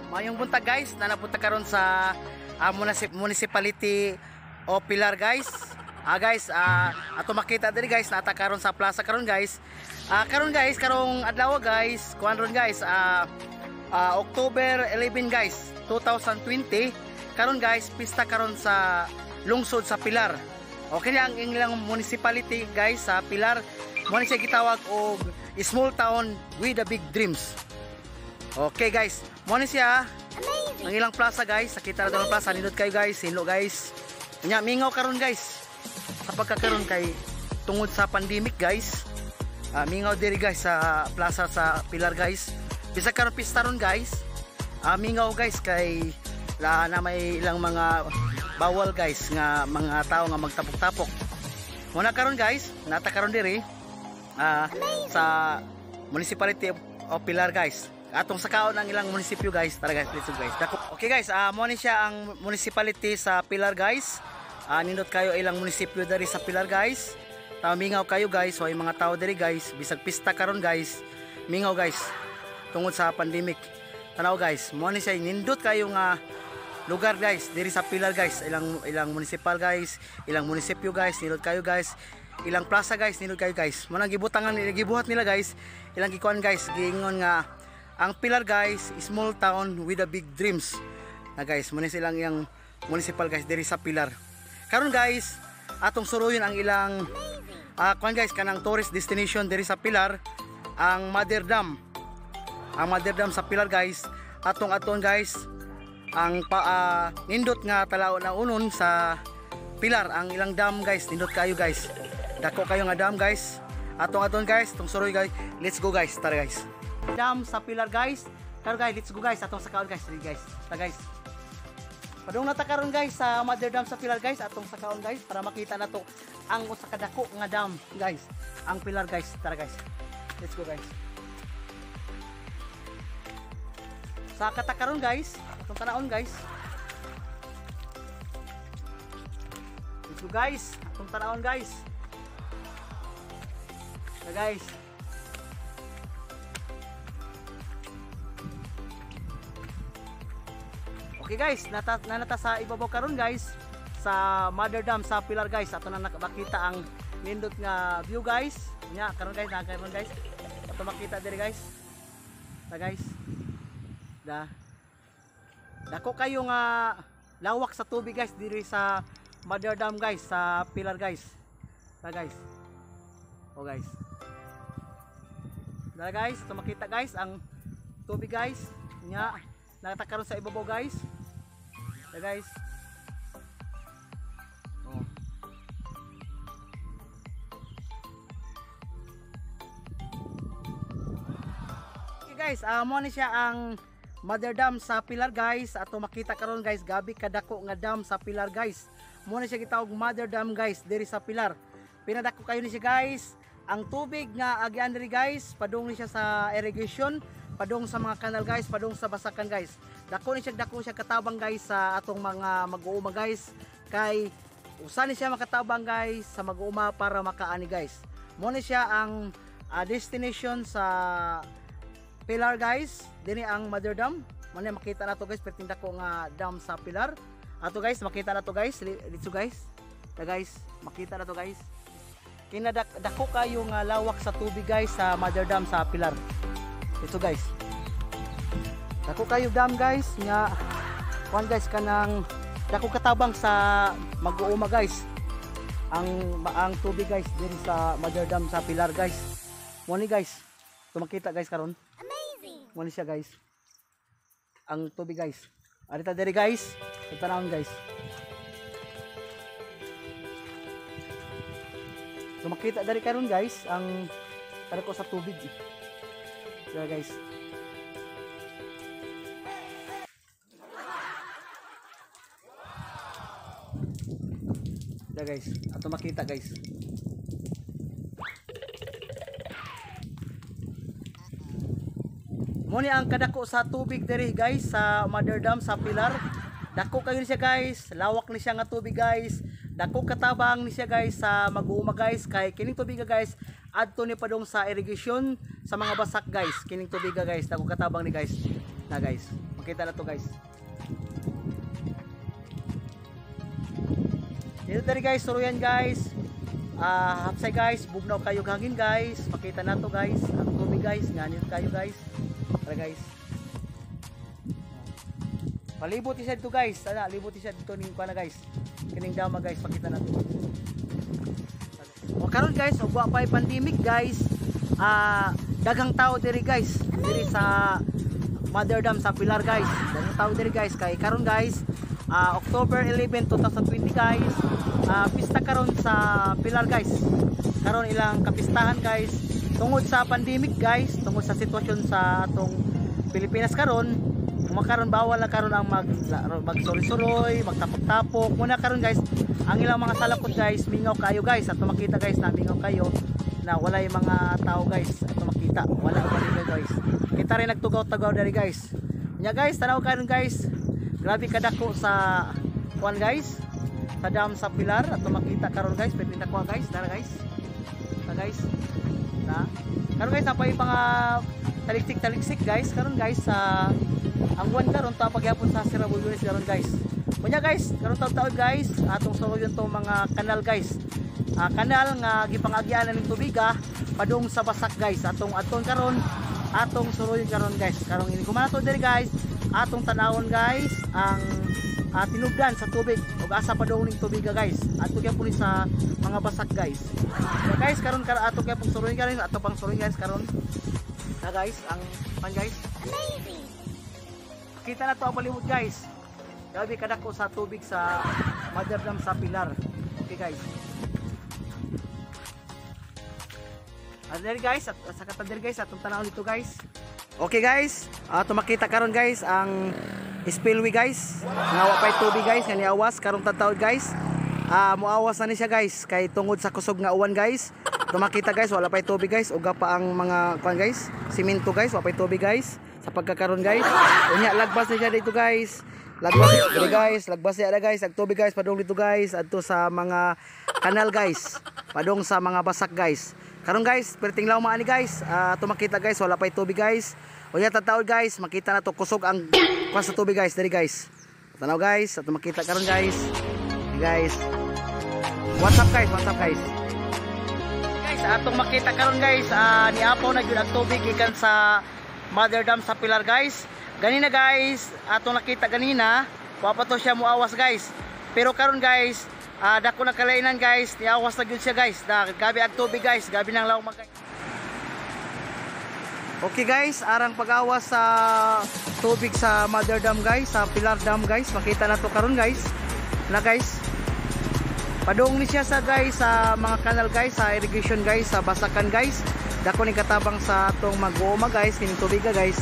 Mayong buntag guys, nanapunta karon sa municipality o Pilar guys. Guys, ato makita diri guys, nata karon sa plaza karon guys. Karon guys, karong adlaw guys, kuan ron guys, October 11 guys, 2020. Karon guys, pista karon sa lungsod sa Pilar. Okay ang ilang municipality guys sa Pilar. Mo ni siya gitawag og small town with the big dreams. Okay guys, mo ni siya ang ilang plaza guys. Nakita na ang plaza, nindot kayo guys, hinlo guys. Nya mingaw karon guys. Sa pagkakaron kay tungod sa pandemic guys. Mingaw diri guys sa plaza sa Pilar guys. Bisag karon pista ron guys. Mingaw guys kay la na may ilang mga bawal guys nga mga tao nga magtapok-tapok. Muna karon guys, nata karon diri sa municipality of Pilar guys. Atong sakaon ang ilang munisipyo guys. Tara guys, let's go guys. Dako. Okay guys, mo ni siya ang municipality sa Pilar guys. Nindot kayo ilang munisipyo diri sa Pilar guys. Tao mingaw kayo guys, so mga tao diri guys, bisag pista karon guys. Mingaw guys tungod sa pandemic. Tanaw guys, mo ni siya nindot kayo nga lugar guys diri sa Pilar guys. Ilang ilang municipal guys, ilang munisipyo guys, nindot kayo guys. Ilang plaza guys, nindot kayo guys. Mo nang gibutangan gibuhat nila guys, ilang gikuan guys, giingon nga ang Pilar guys, small town with a big dreams. Na guys, muna silang yang municipal guys diri sa Pilar. Karon guys, atong suruyon ang ilang kuan guys kanang tourist destination diri sa Pilar, ang Mother Dam. Ang Mother Dam sa Pilar guys, atong aton guys ang nindot nga talaw na unon sa Pilar, ang ilang dam guys, nindot kayo guys. Dako kayo nga dam guys. Atong aton guys, atong suroy guys. Let's go guys, tara guys. Dam sa Pilar guys. Karon guys, let's go guys, atong sakaon guys, ready guys. Ta guys. Padung nata karon guys sa Mother Dam sa Pilar guys, atong sakaon guys para makita nato ang usa ka dako nga dam guys. Ang Pilar guys, tara guys. Let's go guys. Sa katakaron guys, atong tanaon guys. Let's go guys, atong tanaon guys. Ta guys. Okay guys, nanata sa ibabaw karon guys sa Mother Dam sa Pilar guys. Ato na makita ang nindot nga view guys. Nya karon guys, na karon guys. Ato makita diri guys. Ta guys. Da. Dako kayo nga lawak sa tubig guys diri sa Mother Dam guys sa Pilar guys. Ta guys. Oh guys. Da guys, ato makita guys ang tubig guys. Nya nakita karon sa ibabaw guys. Da guys. Oh. Okay guys, mo ni siya ang Mother Dam sa Pilar guys. Ato makita karon guys, gabi kadako nga dam sa Pilar guys. Mo ni siya gitawag Mother Dam guys diri sa Pilar. Pinadako kayo ni siya guys. Ang tubig nga agian diri guys, padung ni siya sa irrigation, padung sa mga kanal guys, padung sa basakan guys. Dako siya katabang guys sa atong mga mag-uuma guys, kay usa ni siya makatabang guys sa mag-uuma para makaani guys. Mo ni siya ang destination sa Pilar guys. Dinhi ang Mother Dam. Mo ni makita nato guys, perting dako nga dam sa Pilar. Ato guys, makita nato guys, dito guys. Da guys, makita nato guys. Kinadako kayo nga lawak sa tubig guys sa Mother Dam sa Pilar. Ito guys. Dako kayo dam guys nga kuan guys kanang dako katabang sa mag-uuma guys. Ang tubig guys diri sa Mother Dam sa Pilar guys. Mo ni guys. Tumakita guys karon. Amazing. Mo ni siya guys. Ang tubig guys. Arita diri guys. Tanawon guys. Tumakita diri karon guys ang kadako sa tubig. Diba guys. Diba guys, ato makita guys. Muni ang kadako sa tubig diri guys sa Mother Dam sa Pilar. Dako kayo ni siya guys, lawak ni siya nga tubig guys. Dako katabang ni siya guys sa mag-uuma guys, kay kining tubig guys adto ni padung sa irrigation sa mga basak guys. Kining tubig guys, dako katabang ni guys. Na guys, makita na to guys. Dito diri guys, suruyan guys. Hapsay guys, bugnaw kayo hangin guys. Makita na to guys, ang tubig guys, nganit kayo guys. Tara guys. Palibot siya dito guys. Ana, libot siya dito ning kuan na guys. Kining dama guys, pakita na to. O karon guys, og wa pay pandemic guys. Daghang tao diri guys. Diri sa Mother Dam sa Pilar guys. Daghang tao diri guys kay karon guys, October 11, 2020 guys. Pista karon sa Pilar guys. Karon ilang kapistahan guys. Tungod sa pandemic guys, tungod sa sitwasyon sa atong Pilipinas karon, kumakaron bawal na karon ang magsuroy-suroy, magtapok-tapok. Muna karon guys, ang ilang mga salakot guys, mingaw kayo guys. Ato makita guys na mingaw kayo na wala yung mga tao guys. Ato makita, wala wala guys. Kita rin nagtugaw-tugaw diri guys. Nya guys, tanaw karon guys. Grabe kadako sa kuan guys. Sa dam sa Pilar ato makita karon guys, pwede na kuha guys, dara guys. Ta guys. Na. Karon guys, napay mga taliksik-taliksik guys. Karon guys sa ang buwan karon ta pagyapon sa Sirabuyones karon guys. Unya guys, karon taud-taud guys, atong suruyon tong mga kanal guys. Kanal nga gipangagian ning tubiga padung sa basak guys. Atong aton karon, atong suruyon karon guys. Karong ini kumato diri guys, atong tan-awon guys ang tinubdan sa tubig ug asa padung ning tubiga guys. Ato gyapon ni sa mga basak guys. So guys, karon kar ato gyapon suruyon karon, ato pang suruyon guys karon. Na guys, ang pan guys. Amazing. Kita na to ang palibot guys. Grabe kadako sa tubig sa Mother Dam sa Pilar. Okay guys. At there guys, at sa katadir guys, atong tan-awon dito guys. Okay guys, ato makita karon guys ang spillway guys. Nga wa pay tubig guys, nga niawas karong tadtaw guys. Muawas na ni siya guys kay tungod sa kusog nga uwan guys. Tumakita guys, wala pay tubig guys. Uga pa ang mga kuan guys, simento guys, wa pay tubig guys. Sa pagkakaron guys. Unya lagbas na siya dito guys. Lagbas dito guys, lagbas siya guys, ag tubig guys padung dito guys adto sa mga kanal guys. Padung sa mga basak guys. Karon guys, perting law maani guys. Tumakita guys, wala pay tubig guys. Unya tataod guys, makita na to kusog ang kuan sa tubig guys, diri guys. Tanaw guys, ato makita karon guys. Guys. What's up guys? What's up guys? Guys, atong makita karon guys, niapaw na gyud ang tubig gikan sa Mother Dam sa Pilar guys. Ganina guys, atong nakita ganina, wa pa to siya muawas guys. Pero karon guys, dako na kalainan guys, niawas na gyud siya guys. Da, gabi ang tubig guys, gabi nang lawom guys. Okay guys, arang pag-awas sa tubig sa Mother Dam guys, sa Pilar Dam guys, makita na to karon guys. Na guys. Padung ni siya sa guys sa mga kanal guys, sa irrigation guys, sa basakan guys. Dako ning katabang sa atong mag-uuma guys, kining tubiga guys.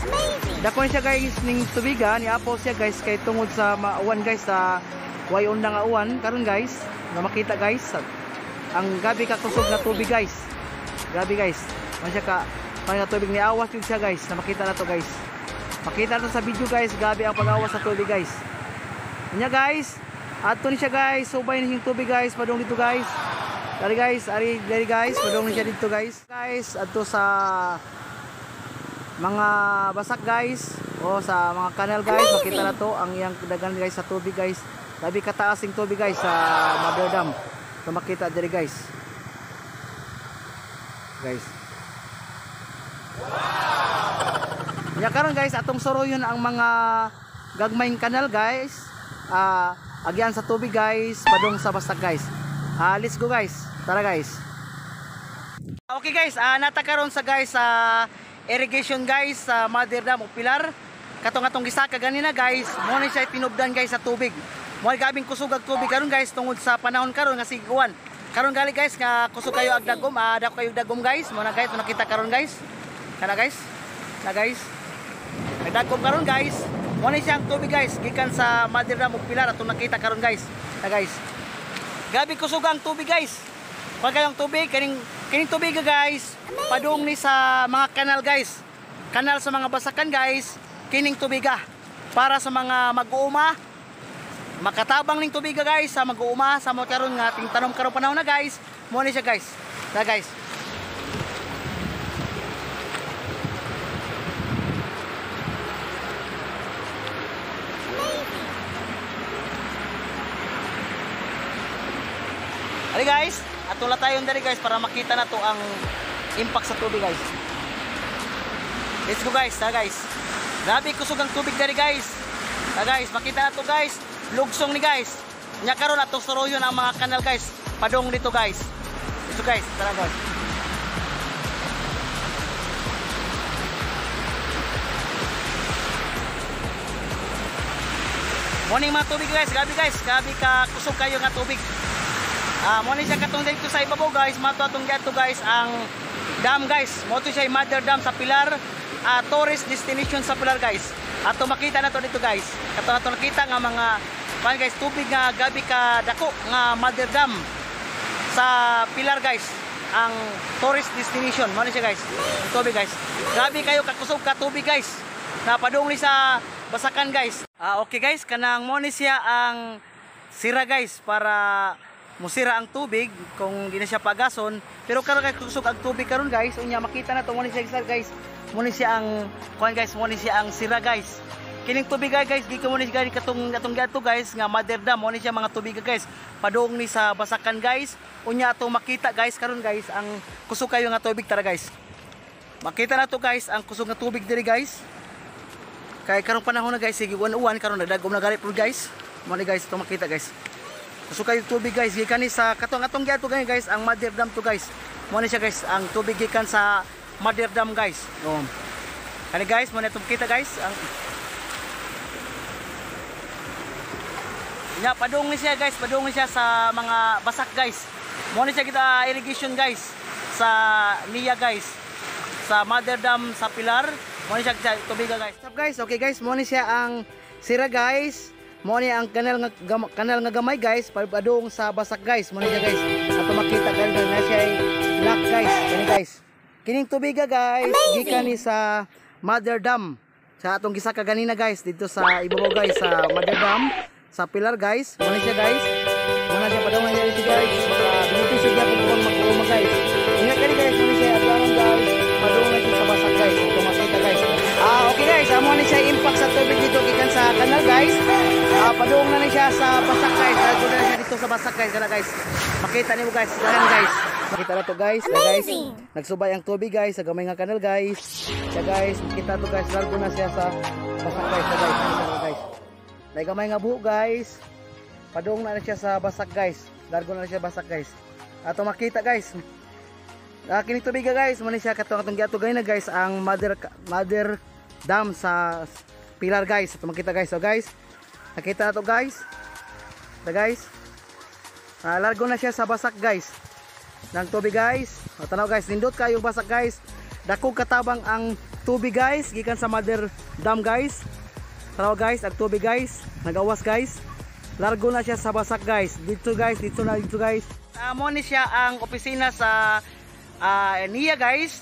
Dako ni siya guys ning tubiga, niapaw siya guys kay tungod sa mauwan guys sa way unda nga uwan karon guys. Na makita guys ang gabi ka kusog na tubig guys. Gabi guys. Man siya ka nga tubig niawas jud siya guys, na makita na to guys. Makita na to sa video guys, gabi ang pag-awas sa tubig guys. Unya guys, ato ni siya guys, subay ni siyang tubig guys, padung dito guys. Dari guys, ari dari guys, padung ni siya dito guys. Guys, adto sa mga basak guys, o sa mga kanal guys, makita na to ang iyang dagan guys sa tubig guys. Labi kataas yung tubig guys sa Mother Dam. So makita diri guys. Guys. Wow! Nya karon guys, atong suruyon ang mga gagmayng kanal guys. Agyan sa tubig guys, padung sa basak guys. Let's go guys. Tara guys. Okay guys, nata karon sa guys sa irrigation guys sa Mother Dam o Pilar. Katong atong gisaka ganina guys, mo ni siya tinubdan guys sa tubig. Mo gabing kusog ag tubig karon guys tungod sa panahon karon nga siguan. Karon gali guys nga kusog kayo ag dagom, dako kayo dagom guys. Mo na guys, nakita karon guys. Kana guys. Na guys. Nagdagom karon guys. Mo ni siya ang tubig guys gikan sa Mother Dam ug Pilar atong nakita karon guys. Na guys. Gabi kusog ang tubig guys. Pag kayong tubig kaning kining tubig guys, padung ni sa mga kanal guys. Kanal sa mga basakan guys, kining tubiga para sa mga mag-uuma. Makatabang ning tubiga guys sa mag-uuma sa mga karon nga ting tanom karon panahon na guys. Mo ni siya guys. Na guys. Ari guys, ato la tayo diri guys para makita na to ang impact sa tubig guys. Let's go guys, ta guys. Grabe kusog ang tubig diri guys. Ta guys, makita na to guys. Lugsong ni guys. Nya karon ato suroyon ang mga kanal guys. Padong dito guys. Ito guys, tara guys. Morning mga tubig guys, grabe guys, grabe ka kusog kayo nga tubig. Mo ni siya katong dito sa ibabaw guys, mato atong giadto guys ang dam guys. Mo to siya mother dam sa Pilar, tourist destination sa Pilar guys. Ato makita na to dito guys. Kato ato nakita nga mga pan guys, tubig nga gabi ka dako nga mother dam sa Pilar guys. Ang tourist destination mo ni siya guys. Ang tubig guys. Grabe kayo kakusog ka tubig guys. Napadung ni sa Basakan guys. Okay guys, kanang mo ni siya ang sira guys para musira ang tubig kung di na siya pagason, pero karon kay kusog ang tubig karon guys. Unya makita na to mo ni siya guys, mo ni siya ang kuan guys, mo ni siya ang sira guys. Kining tubig guys, gikan mo ni siya katong atong giadto guys nga mother dam, mo ni siya mga tubig guys padung ni sa Basakan guys. Unya atong makita guys karon guys ang kusog kayo nga tubig. Tara guys, makita na to guys ang kusog nga tubig diri guys. Kay karong panahon na guys, sige uwan-uwan karon nagdagom na gani guys. Mo ni guys to makita guys. Kusog kayo tubig guys, gikan ni sa katong atong giadto guys ang mother dam to guys. Mo ni siya guys ang tubig gikan sa mother dam guys. Oh. Kani guys, mo ni itong kita guys ang nya padung ni siya guys, padung ni siya sa mga basak guys. Mo ni siya kita irrigation guys sa niya guys, sa mother dam sa Pilar. Mo ni siya tubig guys. What's up guys? Okay guys, mo ni siya ang sira guys. Mo ni ang kanal nga gamay guys padung sa Basak guys. Mo ni siya guys. Ato makita guys na siya lock guys. Kani guys. Kining tubig guys gikan ni sa mother dam. Sa atong gisaka ganina guys dito sa ibabaw guys sa mother dam sa Pilar guys. Mo ni siya guys. Mo na siya padung na dito guys. Maka benepisyo gyapon kung mag-uuma guys. Ingat kani guys, mo ni siya adlaw guys. Padung na siya sa Basak guys. Ato makita guys. Okay guys, amo ni siya impact sa tubig dito gikan sa kanal guys. Padung na ni siya sa Basak guys. Padung na siya dito sa Basak guys. Kana guys. Makita nimo guys, dagan guys. Makita na to guys, na guys. Nagsubay ang tubig guys sa gamay nga kanal guys. Siya guys, makita to guys, largo na siya sa Basak guys, na guys. Makita na guys. Nay gamay nga buho guys. Padung na siya sa Basak guys. Largo na siya Basak guys. Ato makita guys. Kini tubig guys, mo ni siya katong atong giadto na guys ang mother dam sa Pilar guys. Ato makita guys. So guys, nakita na to guys. Da guys. Largo na siya sa Basak guys. Nang tubig guys. O, tanaw guys, nindot kayo Basak guys. Dako katabang ang tubig guys gikan sa mother dam guys. Tanaw guys, ang tubig guys, nagawas guys. Largo na siya sa Basak guys. Dito guys, dito na dito guys. Mo ni siya ang opisina sa NIA guys,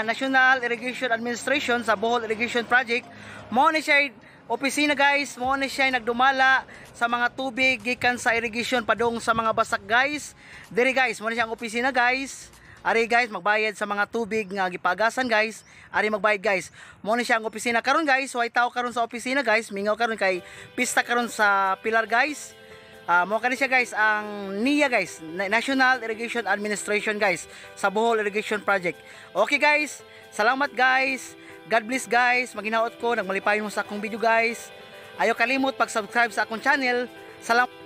National Irrigation Administration sa Bohol Irrigation Project. Mo ni siya opisina guys, mo ni siya nagdumala sa mga tubig gikan sa irrigation padung sa mga Basak guys. Diri guys, mo ni siya ang opisina guys. Ari guys, magbayad sa mga tubig nga gipagasan guys. Ari magbayad guys. Mo ni siya ang opisina karon guys. Way tao karon sa opisina guys. Mingaw karon kay pista karon sa Pilar guys. Mo kani siya guys ang NIA guys, National Irrigation Administration guys sa Bohol Irrigation Project. Okay guys, salamat guys. God bless guys. Maginaot ko, nagmalipayon mo sa akong video guys. Ayaw kalimot pag-subscribe sa akong channel. Salamat.